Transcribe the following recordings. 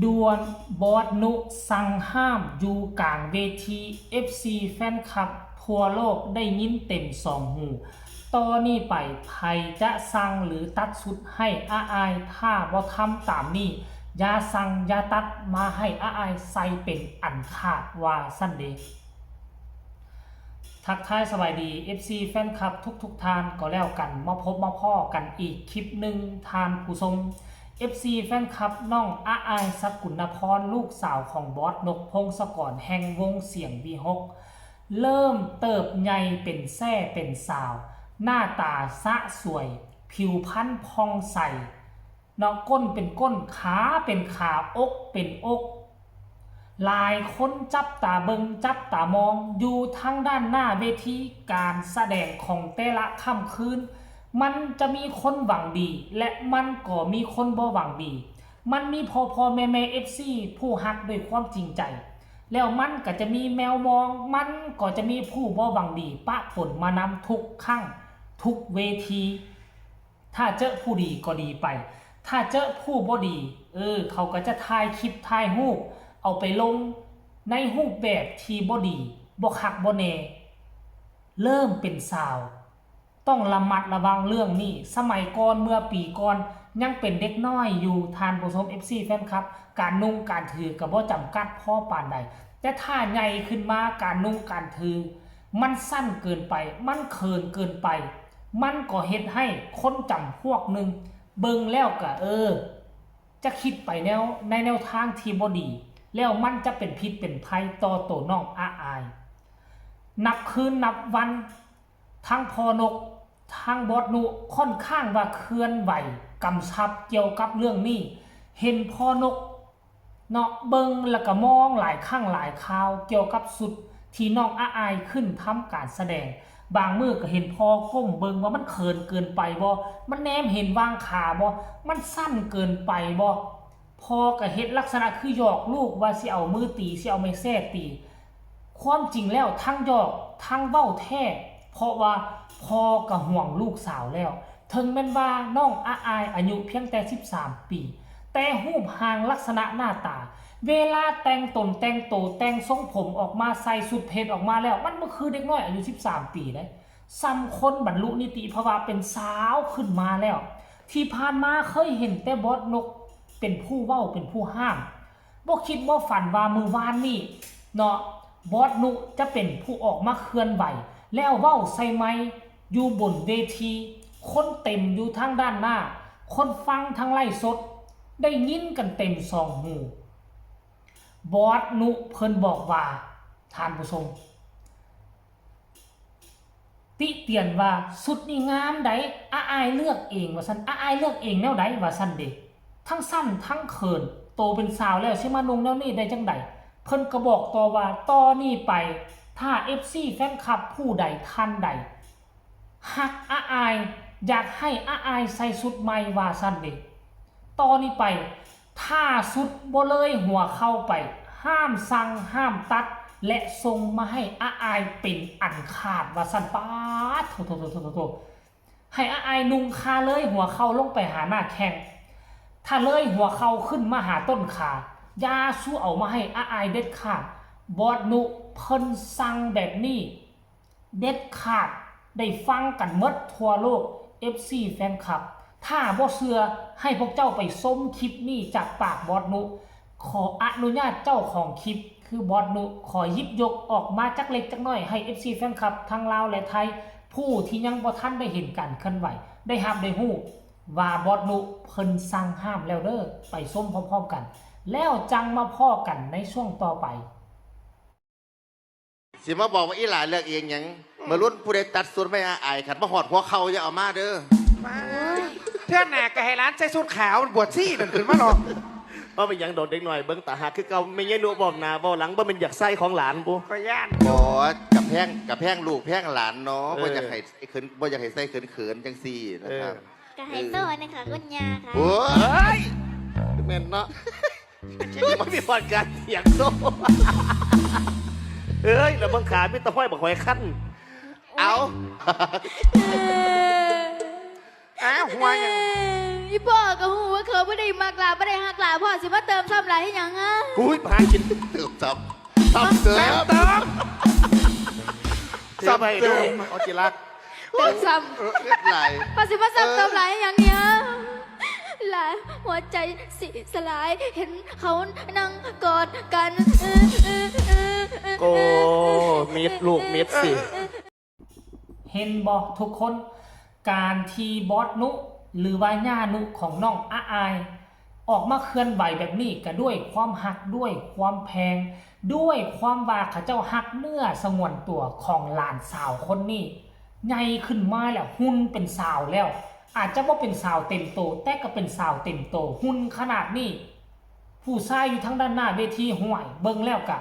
ດ່ວນ ບອດນຸສັ່ງຫ້າມຢູ່ກາງເວທີ ເອັຟຊີ ແຟນຄລັບທົ່ວໂລກໄດ້ຍິນເຕັມສອງຫູ. ຕໍ່ນີ້ໄປໃຜຈະສັ່ງ ຫຼື ຕັດສຸດໃຫ້ອ້າອ້າຍ ຖ້າບໍ່ທຳຕາມນີ້ ຢ່າສັ່ງຢ່າຕັດມາໃຫ້ອ້າອ້າຍໃສ່ເປັນອັນຂາດ ວ່າຊັ້ນເດ. ທັກທາຍສະບາຍດີ ເອັຟຊີ ແຟນຄລັບທຸກໆທ່ານກໍແລ້ວກັນ, ມາພົບມາພໍ້ກັນອີກຄລິບໜຶ່ງທ່ານຜູ້ຊົມ. ເອັຟຊີ ແຟນຄລັບ ນ້ອງອ້າອ້າຍ ສະກຸນນະພອນ ລູກສາວຂອງບອດນົກ ພົງສະກອນ ແຫ່ງວົງສຽງ ວີຫົກ ເລີ່ມເຕີບໃຫຍ່ເປັນແຊ້ເປັນສາວ, ໜ້າຕາສະສວຍ, ຜິວພັນຜ່ອງໃສ ເນາະ, ກົ້ນເປັນກົ້ນ, ຂາເປັນຂາ, ອົກເປັນອົກ. ຫຼາຍຄົນຈັບຕາເບິ່ງ, ຈັບຕາມອງຢູ່ທາງດ້ານໜ້າເວທີການສະແດງຂອງແຕ່ລະຄ່ຳຄືນ. ມັນຈະມີຄົນຫວັງດີ ແລະ ມັນກໍມີຄົນບໍ່ຫວັງດີ. ມັນມີພໍ່ໆແມ່ໆ ເອັຟຊີ ຜູ້ຮັກດ້ວຍຄວາມຈິງໃຈ, ແລ້ວມັນກໍຈະມີແມວມອງ, ມັນກໍຈະມີຜູ້ບໍ່ຫວັງດີປະປົນມານຳທຸກຄັ້ງ, ທຸກເວທີ. ຖ້າເຈີຜູ້ດີກໍດີໄປ, ຖ້າເຈີຜູ້ບໍ່ດີ, ເອີ, ເຂົາກໍຈະຖ່າຍຄລິບຖ່າຍຮູບເອົາໄປລົງໃນຮູບແບບທີ່ບໍ່ດີ, ບໍ່ຄັກບໍ່ແນ່. ເລີ່ມເປັນສາວ ຕ້ອງລະມັດລະວັງເລື່ອງນີ້. ສະໄໝກ່ອນ, ເມື່ອປີກ່ອນ, ຍັງເປັນເດັກນ້ອຍຢູ່, ທ່ານຜູ້ຊົມ ເອັຟຊີ ແຟນຄລັບ, ການນຸ່ງການຖືກໍບໍ່ຈຳກັດພໍປານໃດ. ແຕ່ຖ້າໃຫຍ່ຂຶ້ນມາ, ການນຸ່ງການຖືມັນສັ້ນເກີນໄປ, ມັນເຂີນເກີນໄປ, ມັນກໍເຮັດໃຫ້ຄົນຈຳພວກໜຶ່ງເບິ່ງແລ້ວກະ ເອີ ຈະຄິດໄປແນວ ໃນແນວທາງທີ່ບໍ່ດີ, ແລ້ວມັນຈະເປັນພິດເປັນໄພຕໍ່ໂຕນ້ອງອ້າອ້າຍ. ນັບຄືນນັບວັນ, ທັງພໍ່ນົກ ທັງບອດນຸ ຂ້ອນຂ້າງວ່າເຄື່ອນໄຫວກຳຊັບກ່ຽວກັບເລື່ອງນີ້. ເຫັນພໍ່ນົກ ເນາະ ເບິ່ງແລ້ວກໍມອງຫຼາຍຄັ້ງຫຼາຍຄາວກ່ຽວກັບຊຸດທີ່ນ້ອງອາອາຍຂຶ້ນທຳການສະແດງ. ບາງມື້ກໍເຫັນພໍ່ກົ້ມເບິ່ງວ່າມັນເຂີນເກີນໄປບໍ່? ມັນແນມເຫັນຫວ່າງຂາບໍ່? ມັນສັ້ນເກີນໄປບໍ່? ພໍ່ກໍເຮັດລັກສະນະຄືຫຍອກລູກວ່າຊິເອົາມືຕີ, ຊິເອົາໄມ້ແຊຕີ. ຄວາມຈິງແລ້ວທັງຫຍອກທັງເວົ້າແທ້, ເພາະວ່າພໍ່ກໍຫ່ວງລູກສາວແລ້ວ. ເຖິງແມ່ນວ່ານ້ອງອາອາຍອາຍຸພຽງແຕ່ສິບສາມປີ, ແຕ່ຮູບຮ່າງລັກສະນະໜ້າຕາ, ເວລາແຕ່ງຕົນແຕ່ງໂຕ, ແຕ່ງຊົງຜົມອອກມາ, ໃສ່ຊຸດເພດອອກມາແລ້ວ, ມັນບໍ່ຄືເດັກນ້ອຍອາຍຸສິບສາມປີເດ້. ສ່ຳຄົນບັນລຸນິຕິພາວະເປັນສາວຂຶ້ນມາແລ້ວ. ທີ່ຜ່ານມາເຄີຍເຫັນແຕ່ບອດນົກເປັນຜູ້ເວົ້າ, ເປັນຜູ້ຫ້າມ. ບໍ່ຄິດບໍ່ຝັນວ່າມື້ວານນີ້ເນາະ, ບອດນຸຈະເປັນຜູ້ອອກມາເຄື່ອນໄຫວ ແລ້ວເວົ້າໃສ່ໄມຢູ່ບົນເວທີ, ຄົນເຕັມຢູ່ທາງດ້ານໜ້າ, ຄົນຟັງທາງໄລຟ໌ສົດໄດ້ຍິນກັນເຕັມສອງຫູ. ບອດນຸເພິ່ນບອກວ່າ, ທ່ານຜູ້ຊົມ, ຕິຕຽນວ່າ, ຊຸດນີ້ງາມໃດ໋, ອາອາຍເລືອກເອງ ວ່າຊັ້ນ, ອາອາຍເລືອກເອງແນວໃດ ວ່າຊັ້ນເດ. ທັງສັ້ນທັງເຂີນ, ໂຕເປັນສາວແລ້ວຊິມານຸ່ງແນວນີ້ໄດ້ຈັ່ງໃດ? ເພິ່ນກໍບອກຕໍ່ວ່າ, ຕໍ່ນີ້ໄປ ຖ້າເອັຟຊີແຟນຄລັບຜູ້ໃດທ່ານໃດ ຮັກອາອາຍ, ຢາກໃຫ້ອາອາຍໃສ່ຊຸດໃໝ່ ວ່າຊັ້ນເດ. ຕໍ່ນີ້ໄປ ຖ້າຊຸດບໍ່ເລີຍຫົວເຂົ່າໄປ, ຫ້າມສັ່ງ, ຫ້າມຕັດ ແລະ ສົ່ງມາໃຫ້ອາອາຍເປັນອັນຂາດ ວ່າຊັ້ນ. ປາດໂທ ໂທ ໂທ ໃຫ້ອາອາຍນຸ່ງຄາເລີຍຫົວເຂົ່າລົງໄປຫາໜ້າແຂ້ງ. ຖ້າເລີຍຫົວເຂົ່າຂຶ້ນມາຫາຕົ້ນຂາ, ຢ່າສູ່ເອົາມາໃຫ້ອາອາຍເດັດຂາດ. ບອດນຸເພິ່ນສັ່ງແບບນີ້ ເດັດຂາດ, ໄດ້ຟັງກັນໝົດທົ່ວໂລກ ເອັຟຊີແຟນຄລັບ. ຖ້າບໍ່ເຊື່ອ, ໃຫ້ພວກເຈົ້າໄປຊົມຄລິບນີ້ຈາກປາກບອດນຸ. ຂໍອະນຸຍາດເຈົ້າຂອງຄລິບ ຄືບອດນຸ ຂໍຫຍິບຍົກອອກມາຈັກເລັກຈັກນ້ອຍ ໃຫ້ເອັຟຊີແຟນຄລັບທັງລາວ ແລະ ໄທ ຜູ້ທີ່ຍັງບໍ່ທັນໄດ້ເຫັນການເຄື່ອນໄຫວ ໄດ້ຮັບໄດ້ຮູ້ວ່າບອດນຸເພິ່ນສັ່ງຫ້າມແລ້ວເດີ້. ໄປຊົມພ້ອມໆກັນ ແລ້ວຈັ່ງມາພໍ້ກັນໃນຊ່ວງຕໍ່ໄປ. ຊິມາບອກວ່າອີຫຼ້າເລືອກເອງຫຍັງ? ອືມ ມະລຸນຜູ້ໃດຕັດຊຸດໄວ້ອາອາຍ ຄັນມາຮອດຫົວເຂົ່າຢ່າເອົາມາເດີ້. ໂອ້ຍ ເທື່ອໜ້າກໍໃຫ້ຫຼານໃສ່ຊຸດຂາວ ບວດຊີນັ້ນຂຶ້ນມາເນາະ. ບໍ່ເປັນຫຍັງດອກ ເດັກນ້ອຍເບິ່ງຕາຮັກຄືເກົ່າ. ແມ່ຍາຍນຸເວົ້າໜ້າເວົ້າຫຼັງ ບໍ່ແມ່ນຢາກໃສ່ຂອງຫຼານບໍ່? ຂ້ອຍຢ້ານ. ບໍ່ ກະແພງ ກະແພງລູກແພງຫຼານເນາະ. ເອີ ບໍ່ຢາກໃຫ້ໃສ່ເຂີນ ບໍ່ຢາກໃຫ້ໃສ່ເຂີນໆ ຈັ່ງຊີ້ນະຄັບ. ເອີ ກະໃຫ້ໂຊແດ່ຄ່ະ ເອີ ຄຸນຍ່າຄ່ະ. ໂອ້ຍ ແມ່ນເນາະ. ມັນມີຮອດການຖຽງໂຕ. ເອີຍ ລະເບິ່ງຂາມີແຕ່ຫ້ອຍບັກຫອຍຄັນ. ເອົ້າ ເອີ ອ້າວ ຫົວຫຍັງ? ອີ່ພໍ່ກໍຮູ້ວ່າເຂົາບໍ່ໄດ້ມັກຫຼ້າ ບໍ່ໄດ້ຮັກຫຼ້າ ພໍ່ຊິມາເຕີມຊ້ຳຫຼ້າເຮັດຫຍັງ? ຫາ ອຸ້ຍ ຫາກິນເຕີມຊ້ຳ ຊ້ຳເຕີມ ຊ້ຳເຕີມ ຊ້ຳໃຫ້ດູ ເຕີມ ເອົາຈິລັກ ເຕີມຊ້ຳ ເອີ ເຮັດຫຼາຍ ພໍ່ຊິມາຊ້ຳເຕີມຫຼ້າເຮັດຫຍັງນີ້? ຫຼ້າຫົວໃຈຊິສະຫຼາຍ ເຫັນເຂົານັ່ງກອດກັນ ໂອ້ ມິດລູກມິດຊິ. ເຫັນບໍ່ທຸກຄົນ? ການທີ່ບອດນຸ ຫຼືວ່າຍ່ານຸຂອງນ້ອງອາອາຍ ອອກມາເຄື່ອນໄຫວແບບນີ້ ກະດ້ວຍຄວາມຮັກ ດ້ວຍຄວາມແພງ ດ້ວຍຄວາມວ່າເຂົາເຈົ້າຮັກເນື້ອສະຫງວນຕົວຂອງຫຼານສາວຄົນນີ້ ໃຫຍ່ຂຶ້ນມາແລ້ວ ຫຸ່ນເປັນສາວແລ້ວ ອາດຈະບໍ່ເປັນສາວເຕັມໂຕ ແຕ່ກໍເປັນສາວເຕັມໂຕ ຫຸ່ນຂະໜາດນີ້ ຜູ້ຊາຍຢູ່ທາງດ້ານໜ້າເວທີ ຫ້ວຍ ເບິ່ງແລ້ວກະ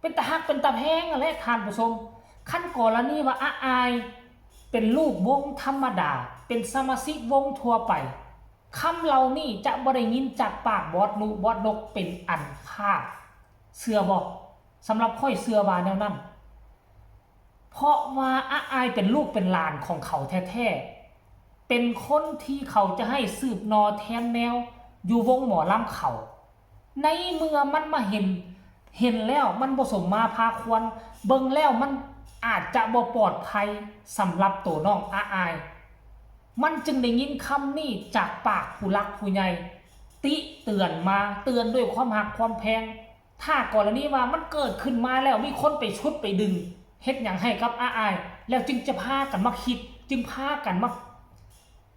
ເປັນຕາຮັກເປັນຕາແພງຫັ້ນແຫຼະທ່ານຜູ້ຊົມ. ຄັນກໍລະນີວ່າອາອາຍເປັນລູກວົງທຳມະດາ ເປັນສະມາຊິກວົງທົ່ວໄປ ຄຳເຫຼົ່ານີ້ຈະບໍ່ໄດ້ຍິນຈາກປາກບອດນຸ ບອດນົກເປັນອັນຂາດ. ເຊື່ອບໍ່? ສຳລັບຂ້ອຍເຊື່ອວ່າແນວນັ້ນ. ເພາະວ່າອາອາຍເປັນລູກເປັນຫຼານຂອງເຂົາແທ້ໆ ເປັນຄົນທີ່ເຂົາຈະໃຫ້ສືບໜໍ່ແທນແນວຢູ່ວົງໝໍລຳເຂົາ. ໃນເມື່ອມັນມາເຫັນ ເຫັນແລ້ວມັນບໍ່ສົມມາພາຄວນ ເບິ່ງແລ້ວມັນອາດຈະບໍ່ປອດໄພສຳລັບໂຕນ້ອງອາອາຍ ມັນຈຶ່ງໄດ້ຍິນຄຳນີ້ຈາກປາກຜູ້ຫຼັກຜູ້ໃຫຍ່ ຕິເຕືອນມາ ເຕືອນດ້ວຍຄວາມຮັກຄວາມແພງ. ຖ້າກໍລະນີວ່າມັນເກີດຂຶ້ນມາແລ້ວ ມີຄົນໄປຊຸດໄປດຶງເຮັດຫຍັງໃຫ້ກັບອາອາຍ ແລ້ວຈຶ່ງຈະພາກັນມາຄິດ ຈຶ່ງພາກັນມາ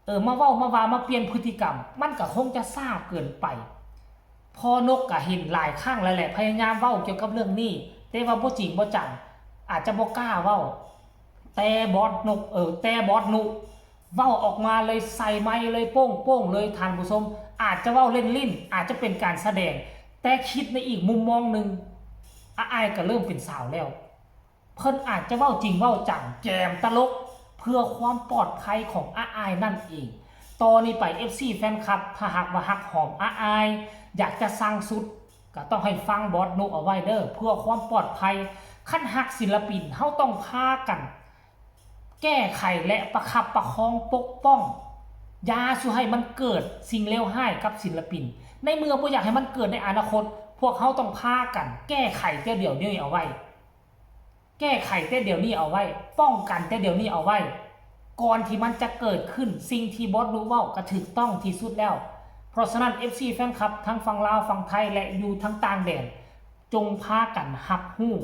ເອີ ມາເວົ້າມາວ່າ ມາປ່ຽນພຶດຕິກຳ ມັນກະຄົງຈະຊ້າເກີນໄປ. ພໍ່ນົກກະເຫັນຫຼາຍຄັ້ງແລ້ວແຫຼະ ພະຍາຍາມເວົ້າກ່ຽວກັບເລື່ອງນີ້ ແຕ່ວ່າບໍ່ຈິງບໍ່ຈັງ ອາດຈະບໍ່ກ້າເວົ້າ ແຕ່ບອດນົກ ເອີ ແຕ່ບອດນຸ ເວົ້າອອກມາເລີຍ ໃສ່ໄມເລີຍ ໂປ້ງໆ ເລີຍທ່ານຜູ້ຊົມ. ອາດຈະເວົ້າເລ່ນໆ ອາດຈະເປັນການສະແດງ ແຕ່ຄິດໃນອີກມຸມມອງໜຶ່ງ ອາອາຍກໍເລີ່ມເປັນສາວແລ້ວ ເພິ່ນອາດຈະເວົ້າຈິງເວົ້າຈັງ ແຈມຕະຫຼົກ ເພື່ອຄວາມປອດໄພຂອງອາອາຍນັ້ນເອງ. ຕໍ່ນີ້ໄປ ເອັຟຊີ ແຟນຄລັບ ຖ້າຫາກວ່າຮັກຫອມອາອາຍ ຢາກຈະສັ່ງຊຸດ ກໍຕ້ອງໃຫ້ຟັງບອດນຸເອົາໄວ້ເດີ ເພື່ອຄວາມປອດໄພ. ຄັນຮັກສິນລະປິນ ເຮົາຕ້ອງພາກັນ ແກ້ໄຂ ແລະ ປະຄັບປະຄອງປົກປ້ອງ ຢ່າສູ່ໃຫ້ມັນເກີດສິ່ງເລວຮ້າຍກັບສິນລະປິນ. ໃນເມື່ອບໍ່ຢາກໃຫ້ມັນເກີດໃນອະນາຄົດ ພວກເຮົາຕ້ອງພາກັນແກ້ໄຂແຕ່ດຽວນີ້ເອົາໄວ້ ແກ້ໄຂແຕ່ດຽວນີ້ເອົາໄວ້ ປ້ອງກັນແຕ່ດຽວນີ້ເອົາໄວ້ ກ່ອນທີ່ມັນຈະເກີດຂຶ້ນ. ສິ່ງທີ່ບອດນຸເວົ້າກໍຖືກຕ້ອງທີ່ສຸດແລ້ວ. ເພາະສະນັ້ນ ເອັຟຊີ ແຟນຄລັບ ທັງຝັ່ງລາວ ຝັ່ງໄທ ແລະ ຢູ່ທາງຕ່າງແດນ ຈົ່ງພາກັນຮັບຮູ້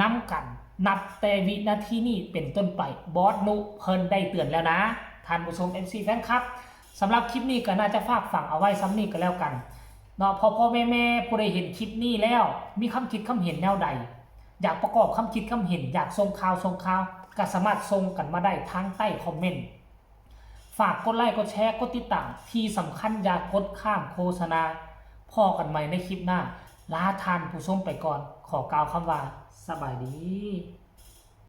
ນຳກັນ ນັບແຕ່ວິນາທີນີ້ເປັນຕົ້ນໄປ ບອດນຸເພິ່ນໄດ້ເຕືອນແລ້ວນະ ທ່ານຜູ້ຊົມ ເອັຟຊີ ແຟນຄລັບ. ສຳລັບຄລິບນີ້ກໍໜ້າຈະຝາກຝັງເອົາໄວ້ສ່ຳນີ້ກໍແລ້ວກັນເນາະ ພໍ່ໆແມ່ໆ ຜູ້ໃດເຫັນຄລິບນີ້ແລ້ວ ມີຄຳຄິດຄຳເຫັນແນວໃດ ຢາກປະກອບຄຳຄິດຄຳເຫັນ ຢາກສົ່ງຂ່າວສົ່ງຂ່າວ ກໍສາມາດສົ່ງກັນມາໄດ້ທາງໃຕ້ຄອມເມັນ. ຝາກກົດໄລ ກົດແຊ ກົດຕິດຕາມ ທີ່ສຳຄັນຢ່າກົດຂ້າມໂຄສະນາ. ພໍ້ກັນໃໝ່ໃນຄລິບໜ້າ. ລາທ່ານຜູ້ຊົມໄປກ່ອນ. ຂໍກ່າວຄຳວ່າ ສະບາຍດີ.